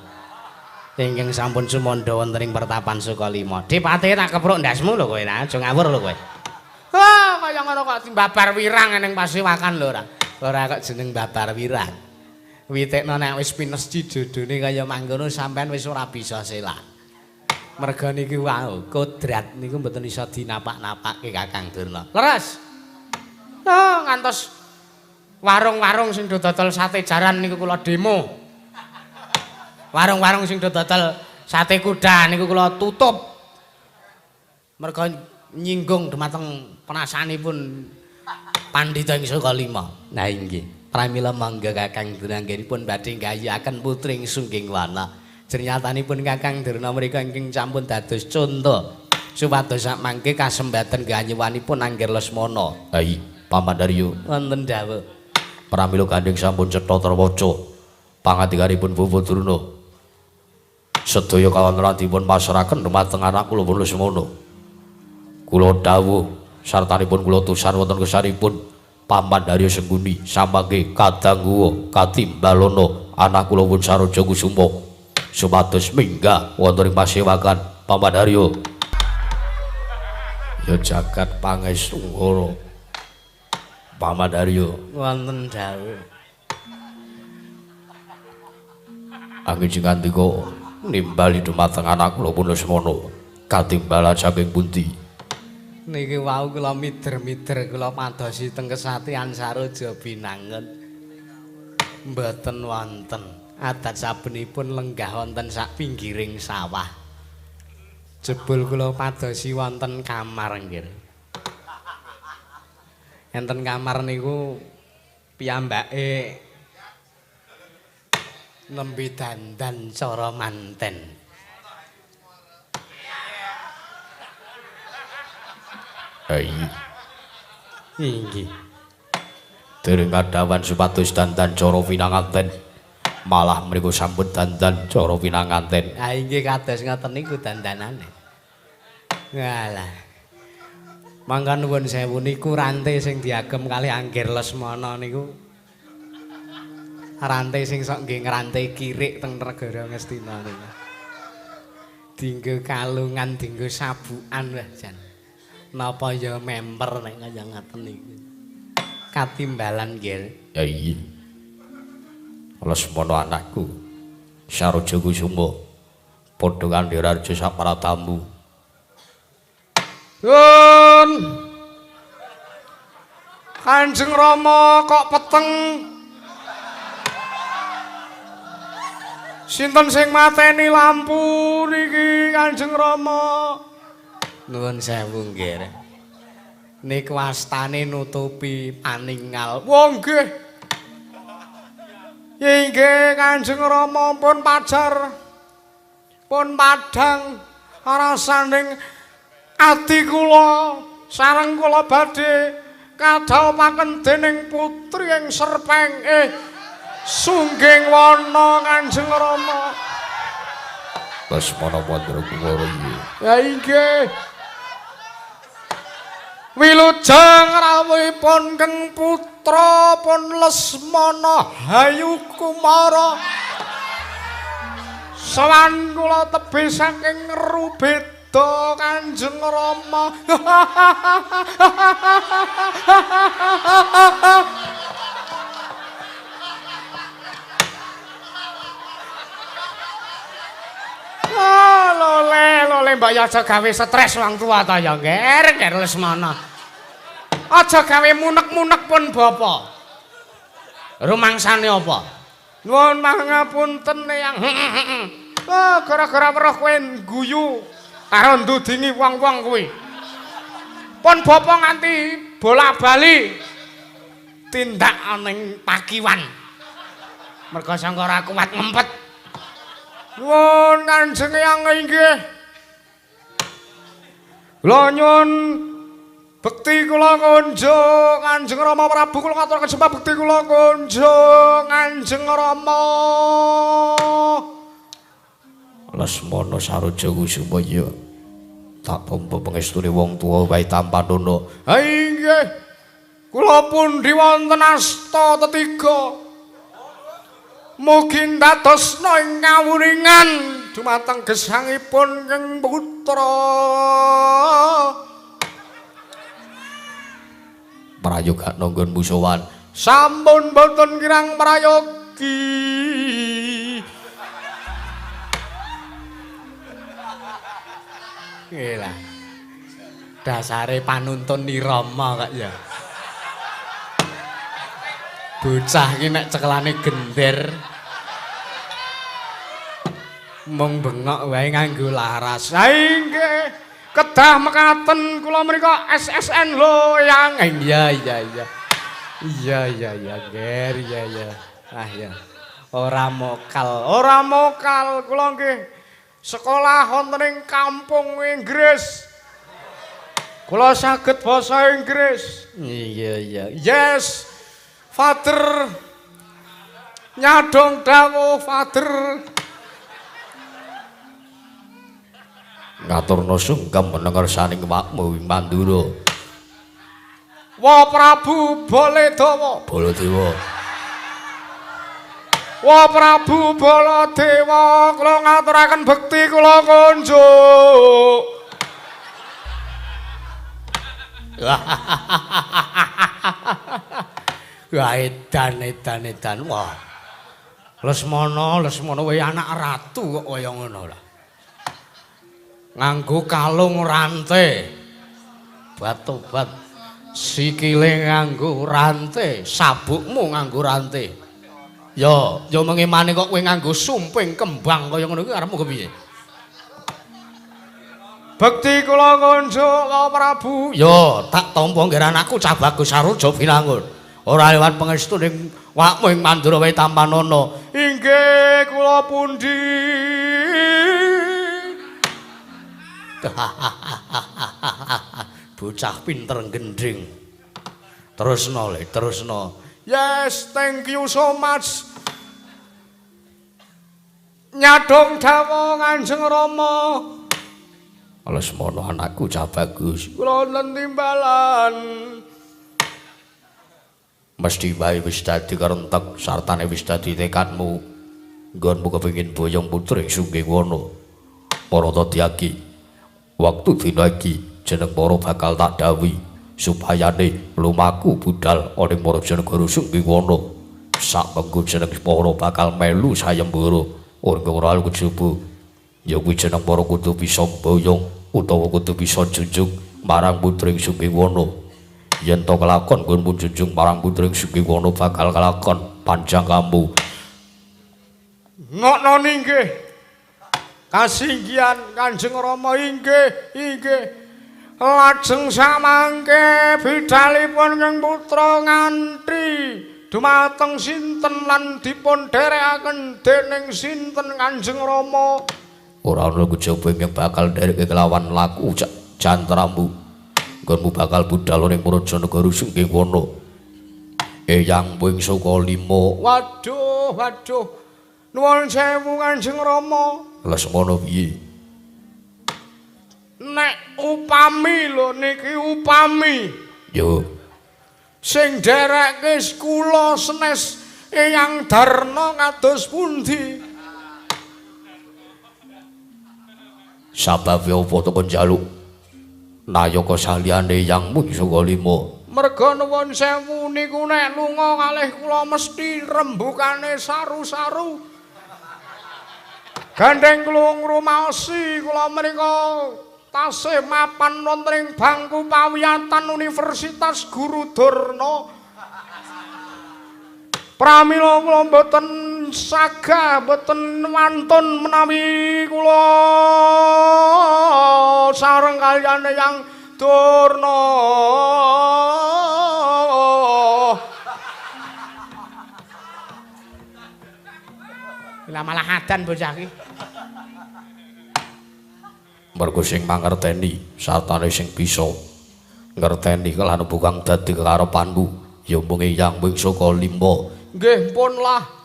ingkang sampun sumandha wonten ing pertapan Sukalima. Dipate tak kepruk ndasmu lho kowe, aja ngawur lho kowe. Wah, kaya ngono kok babar wirang ning pasewakan lho ora. Ora kok jeneng babar wirang. Witekno nek wis pinesji jodhone kaya mangkono sampean wis ora bisa selak. Merga niki wau kodrat niku mboten iso dinapak-napake Kakang Durna. Leres. Oh, ngantos warung-warung sing do dodol sate jaran niku kula demo. Warung-warung sing do dodol sate kuda niku kula tutup. Merga nyinggung dumateng penasanipun pandhita ing Sukalima. Nah inggih. Pramila mangga Kakang Durna anggenipun badhe nggayuhaken putri ing Sungging Wana. Jernyatanipun Kakang Durna mriku ingkang sampun dados conto supados sakmangke kasembaten ganyuwanipun Angger Lesmana. Ha iya, Paman Daryo. Wonten dawuh. Pramila gandeng sampun cetha terwaca pangandikanipun Bapak Durna. Sedaya kawontenan dipun pasrahaken dumateng anak kula pun Lesmana. Kula dawuh sartanipun kula tusan wonten kesanipun Paman Daryo Sengkuni samangke kadangguwa katimbalana anak kula pun Saroja Kusuma supados minggah wonten ing pasewakan Paman Daryo. Ya jagat pangestu Paman Daryo. Wonten dawuh. Anggen sing ngandika nimbali dumateng anak kula pun Lesmana katimbalan saking pundi? Niki wau kula mider-mider kula padosi teng kesatian Saroja Binangun. Mboten wonten. Adat sabenipun lenggah wonten sak pinggiring sawah. Jebul kula padosi wonten kamar nggih. Enten kamar niku piyambake nembe dandan cara manten. Ayi. Inggih. Dereng kadawan supados dandan cara pinanganten. Malah mriku sampun dandan cara pinanganten. Ha inggih kados ngoten niku dandanane. Walah. Mangka nuwun sewu niku rante sing diagem kalih Angger Lesmana niku. Rante sing sok nggih ngrante kirik teng negara Ngastina niku. Dinggo kalungan, dinggo sabukan wah jan. Napa ya memper nek kaya ngaten niku. Katimbalan nggih. Ya iya. Lesmana anakku Saroja Kusuma padha kandhiraja sapratamu. Yun. Kanjeng Rama kok peteng. Sinten sing mateni lampu niki Kanjeng Rama? Nuwun sewu nggih. Niku astane nutupi paningal. Wah nggih. Inggih Kanjeng Rama pun pajar. Pun padhang rasaning ati kula sareng kula badhe kadhawuhaken dening putri ing Serpeng Sungging Wana Kanjeng Rama. Lesmana Mandra Kumara iya. Ya inggih. Wilujeng rawuhipun Keng Putra pun Lesmana Hayu Kumara. Sowan kula tebih saking Rubeda Kanjeng Rama. Ah, lole, lole mbok ya aja gawe stres wong tua ta ya, Nger, Nger Lesmana. Aja gawe munek-munek pun bapa. Rumangsane apa? Nuwun mangapunten Eyang. Oh, gara-gara weruh kowe guyu karo ndudingi wong-wong kuwi. Pun bapa nganti bola-bali tindak ning pakiwan. Merga sangka ora kuat ngempet. Nuwun Kanjeng Eyang inggih. Kula nyuwun bekti kula kunjung Kanjeng Rama Prabu, kula ngaturaken sembah bekti kula kunjung Kanjeng Rama. Lesmana Saroja Kusuma ya tak tampa pangestune wong tuwa wae tampanana. Ha inggih. Kula pundi wonten asta tetiga. Mugi ndadosna ing kawuningan dumateng gesangipun ing putra. Prayoga nanggon musuhan. Sampun boten kirang prayogi. Nggih. Dasare panuntun nirama kok ya. Bocah iki nek cekelane gender mung bengok wae nganggo laras. Ha inggih, kedah mekaten kula mriku SSN lho Yang. Iya iya iya. Iya iya iya, Ger, iya iya. Ah ya. Ora mokal, ora mokal kula nggih. Sekolah wonten ing kampung Inggris. Kula saged basa Inggris. Iya iya. Yes. Father. Nyadong dawuh Father. Ngaturna sungkem menengersaning wakmu ing Mandura. Wa Prabu Baladewa. Baladewa. Wa Prabu Baladewa, kula ngaturaken bekti kula kunjuk. Wah edan edan edan. Wah. Lesmana, Lesmana wae anak ratu kok kaya ngono lah. Nganggo kalung rante. Batobat sikile nganggo rante, sabukmu nganggo rante. Ya, ya mengemane kok kowe nganggo sumping kembang kaya ngono kuwi karepmu kepiye? Bekti kula kunjuk Wa Prabu. Ya, tak tampa nggih anakku cah bagus Saroja Binangun. Ora lewat pangestu ning wakmu ing Mandura wae tampanana. Inggih kula pundi. Bocah pinter gendhing. Terusno le, terusno. Yes, thank you so much. Nyadong dawuh Kanjeng Rama. Lesmana anakku cah bagus. Kula wonten timbalan. Mesti wae wis dadi kerentek sartane wis dadi tekadmu. Nggonmu kepengin boyong putri Sunggiwana. Para dadi waktu dina iki jeneng para bakal tak dawuhi supayane lumaku budal ana ing Marajanegara Sunggiwana. Sak mengko jeneng para bakal melu sayembara ora ora kejaba. Ya kuwi jeneng para kudu bisa boyong utawa kudu bisa junjung marang putri Sunggiwana. Yen to kelakon nggonmu junjung marang putri Sunggiwana bakal kelakon panjang kamu. Ngokno inggih. Kasinggihan Kanjeng Rama inggih, inggih. Lajeng samangke bidalipun ing putra nganti dumateng sinten lan dipun dherekaken dening sinten Kanjeng Rama. Ora ana kejaba ing bakal ndereke kelawan laku jantramu. Nggonmu bakal budal ning Marajanegara Sunggiwana. Eyang wing saka lima. Waduh, waduh. Nuwun sewu Kanjeng Rama. Lesmana piye? Nek upami lho niki upami. Yo. Sing nderekke kula senes Eyang Darna kados pundi? Sababe apa to kon njaluk nayaka saliyane Eyang mung saka lima? Merga nuwun sewu niku nek lunga kalih kula mesti rembukane saru-saru. Gandeng kula ngrumaosi kula menika tasih mapan wonten ing bangku pawiyatan Universitas Guru Durna. Pramila kula mboten Saga mboten wantun menawi kula sareng kaliyan Eyang Durna. Lah malah adan bocah iki. Mergo sing mangerteni sartane sing bisa ngerteni kelan bukang dadi kekarepanmu ya mung Eyang Wingsuka Limpa. Nggih pun lah.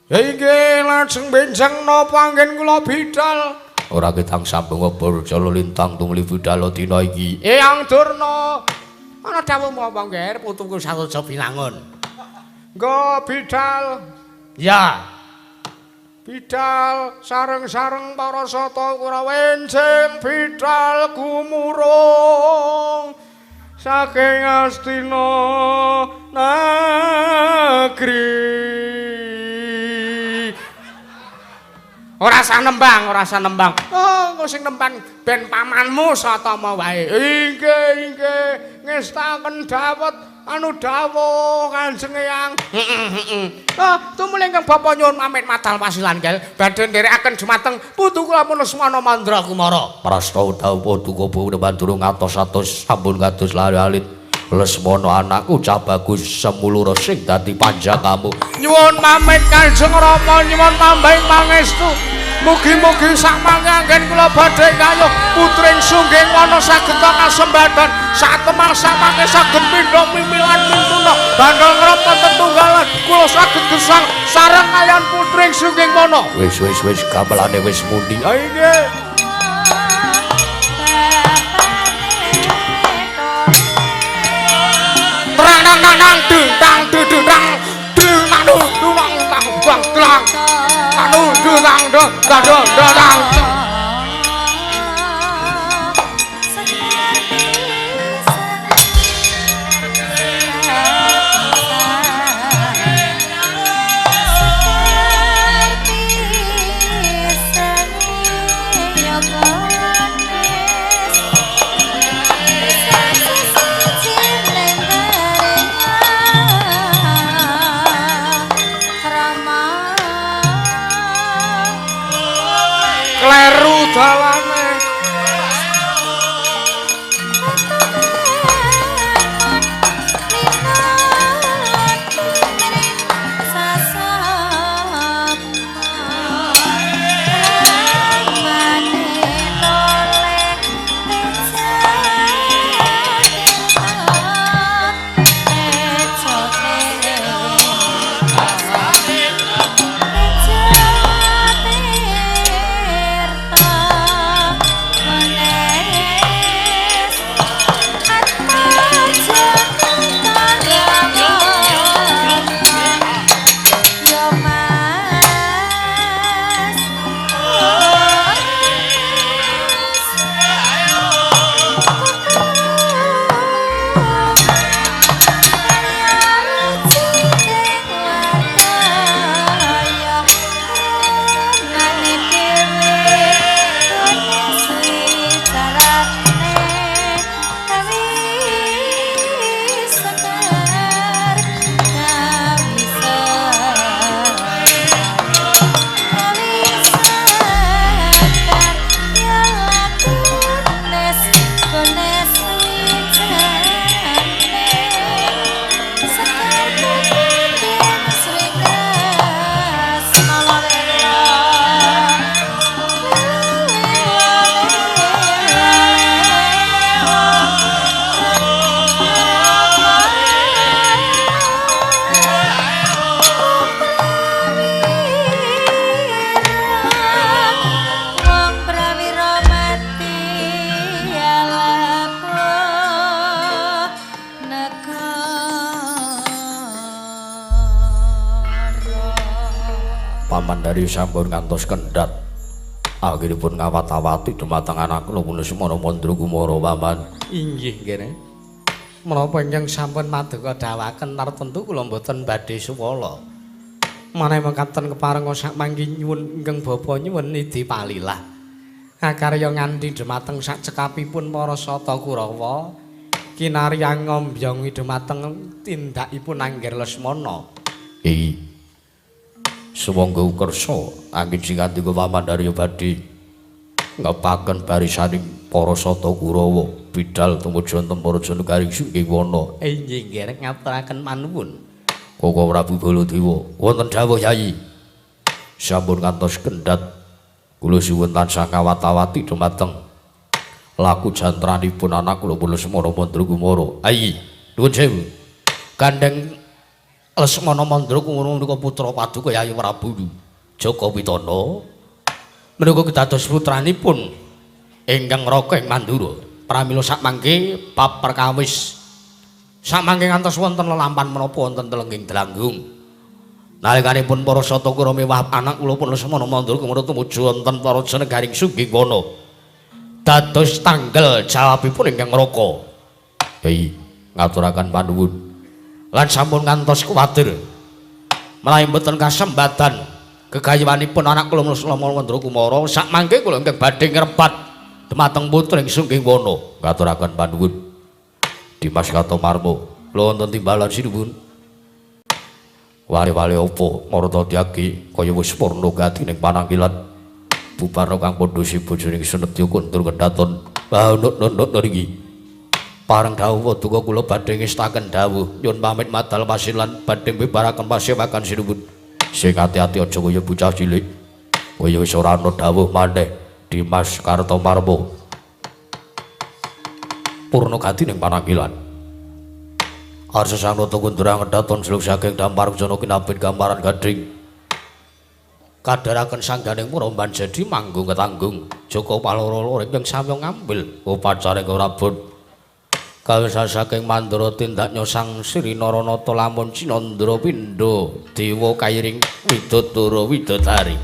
Ya inggih lajeng benjang napa anggen kula bidal. Ora ketang sambung obor jala lintang tumuli bidal dina iki. Eyang Durna, ana dawuh apa nggih putuku Saroja Binangun. Nggo bidal. Ya. Bidal sareng-sareng para sata Kurawa enjing bidal gumurung saking Astina negeri. Ora usah nembang, ora usah nembang. Oh, engko sing nembang ben pamanmu Satama wae. Inggih, inggih, ngestaken dawet anu dawuh Kanjeng Eyang. Heeh, heeh. Tumuli ingkang bapa nyuwun pamit madal pasilan gel badhe nderekaken dumateng putu kula Lesmana Mandra Kumara. Prasta dawuh paduka bawa bandurung atos-atos sampun kados lari alit. Lesmana anakku cah bagus semulura sing dadi panjakamu. Nyuwun pamit Kanjeng Rama, nyuwun tambahing pangestu. Mugi-mugi sak mangke anggen kula badhe kayuh putring sungging wana saged kasembadan satemah samangke saged pindha mimilan mintuna bandel ngrempet tetunggalan kula saged gesang sareng kaliyan putring sungging wana. Wis wis wis gamelane wis muni. Ha inggih. Trang nang nang nang dung tang dung dung tang dung nang dung dung nang tang bang tlang anu dung tang dung tang dung tang. Kleru dalane. Paman dari sampun ngantos kendhat. Akhiripun ngawat-awati dumateng anak kula Lesmana Mandra Kumara paman. Inggih nggih. Menapa ingkang sampun maduka dawaken tartemtu kula mboten badhe suwala. Menawi mekaten keparenga sak mangki nyuwun ingkang bapa nyuwun nidhi palilah. Akarya nganti dumateng sak cekapipun para sata Kurawa kinarya ngombyongi dumateng tindakipun Angger Lesmana. Iki Sumangga kersa angin sing ngandika Pamandarya badhe ngepaken barisaning para sata Kurawa bidal tumuju wonten para negaring Sunggiwana. Inggih nggih ngaturaken panuwun. Koko Prabu Baladewa wonten dawuh Yayi. Sampun ngantos kendhat kula suwun tansah ngawat-awati dumateng laku jantranipun anak kula Lesmana Mandra Kumara. Ayi, nuwun sewu. Gandeng Lesmana Mandra Kumara menika putra paduka Yayi Prabu Jaka Pitana. Menika kedados putranipun ingkang Raka ing Mandura. Pramila sakmangke bab perkawis sakmangke ngantos wonten lelampan menapa wonten telengging Delanggung. Nalikanipun para sata Kurawa mewah anak kula pun Lesmana Mandra Kumara tumuju wonten para negaring Sunggiwana. Dados tanggal jawabipun ingkang Raka. Yai ngaturaken panuwun. Lan sampun ngantos kuwatir menawi mboten kasembadan gegayuhanipun anak kula Lesmana Mandra Kumara sakmangke kula ingkang badhe ngrebat dumateng putra ing Sunggiwana. Ngaturaken panuwun. Dimas Kartomarmo, kula wonten timbalan sinuwun. Wale-wale apa marta tyagi kaya wis purna gati ning panangkilan. Bubarna kang padha sibojone Senedya kundur kedaton. Nut niki. Pareng dawuh paduka kula badhe ngestaken dawuh nyuwun pamit madal pasilan badhe mbibaraken pasewakan sinuwun. Sing ati-ati aja kaya bocah cilik. Kaya wis ora ana dawuh maneh Dimas Kartomarmo. Purna gati ning panangkilan. Arsa sang nata kundra ngedaton seluk saking dampar jana kinabit gambaran gading. Kadharaken sangganing puromban jadi manggung ketanggung. Jaka paloro ingkang samya ngambil upacare Rabun. Kawisa saking Mandura tindak nyosang Sri Naranata lamun Cinandra pindha dewa kairing widodara widodari.